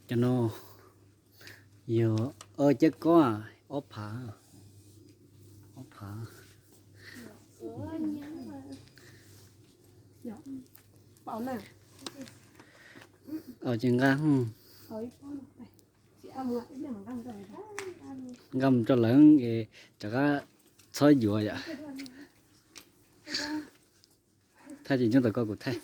Cov no yog cab kob, ob phav, ob phav. Au ces nqa, nqa mus rau lawv es rov qab txhob yuav yom. Thaij ces nyob tau koj kuv thaij.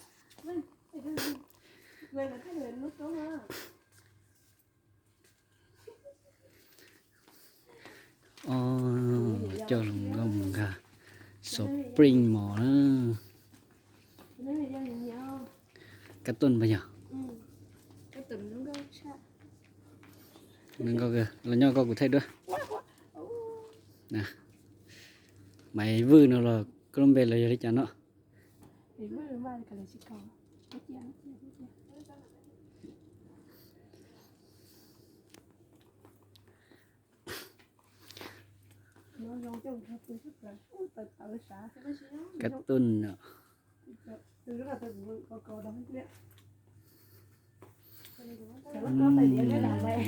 Coj los nkauj mus nkag spring mall na. Kab tuj pab yog. Los nyob koj kuv thaij duab. Maiv Vwj no los koj lub npe los yog li cas no? Kab tuj no.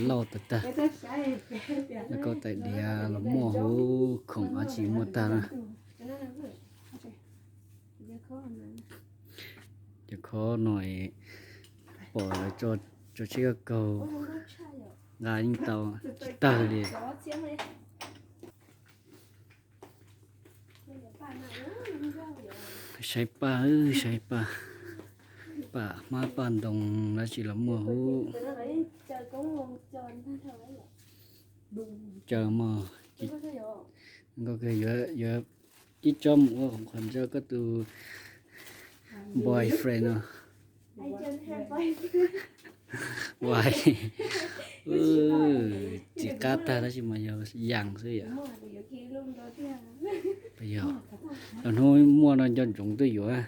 Lauj tag tag. Lauj kaub tais diav los muaj huv, khoom dab tsi muaj tag na. Cov khob no pom lawv tso tsheb koj kaug nqa yeej tau tsis tawg li. Saib paj, saib paj, paj hmab paj ntoo dab tsi los muaj huv. Caw mog, nkauj kawg, yuav ib tsob mus ua khoom qhov ntawd koj tus boyfriend no. Uas, tsis qab tag tab sis mas yog yam xwb yom. Yog, los hnub muaj no nco ntsoov tuaj yuav.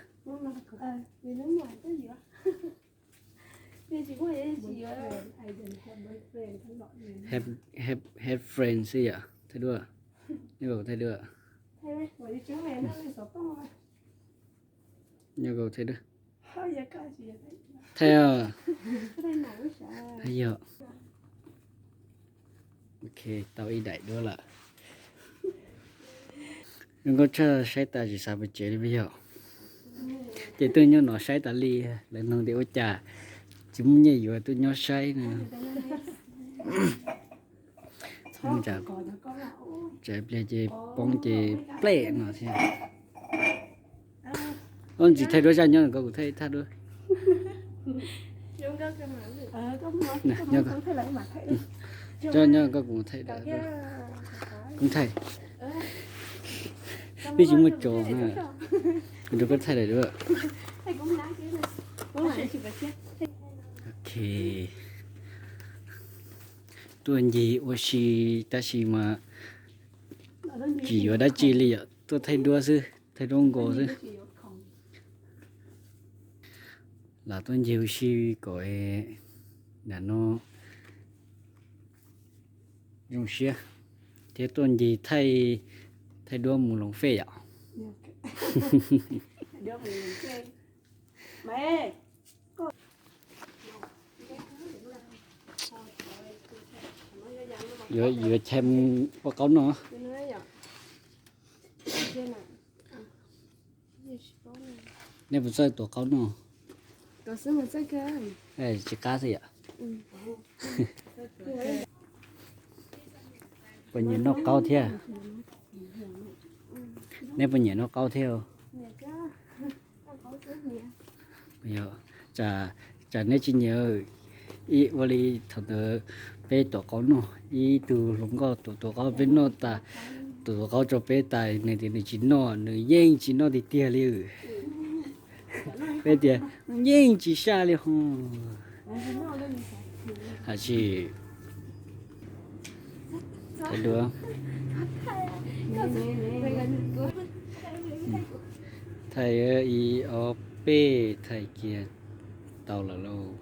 Have, have, have friend xwb yom, thaij duab. Nyob koj thaij duab. Nyob koj thaij duab. Thaij os. Yog. Ok, tau ib daim duab lawm. Zoo nkauj tshaj, saib tas tsis xav pes tsev li peb yog. Ces tuaj nyob no saib tas li, lawv nug tias ua cas tsis muaj nyiaj yuav tuaj nyob saib no. Tsam pliag ces poob ces plej no thiab. Ntsis thaij duab zaj nyob koj kuv thaij ib thaj duab. Nyob koj kuv thaij, kuv thaij. Twb tsis muaj tso na, kuv rau koj thaij daim duab. Ok. Tuaj ncig ua si tab sis mas tsis yuav dab tsi li yom, tuaj thaij duab xwb, thaij duab nkaus xwb. Lam tuaj ncig ua si kom nram no zoo siab thiab tuaj ncig thaij, thaij duab mus loos fej yom. Yuav, yuav chais mus ua qaub noj. Nej puas txawj tuav qaub noj? Tsis qab xwb yom. Puas nyiam noj qaub thiab? Nej puas nyiam noj qaub thiab? Yog, tsam nej tsis nyiam, ib ua li thaum ntawd peb tuav qaub noj, ib tug hluas nkauj tuav tuav qaub peb noj tas, tuav tuav qaub rau peb tas nws tias nws tsis noj, nws yeej tsis noj tiag tiag li. Peb tias yeej tsis saj li ho. Hais tsis thaij duab. Thaij ib ob peb thaij kiag tau lawm lauj.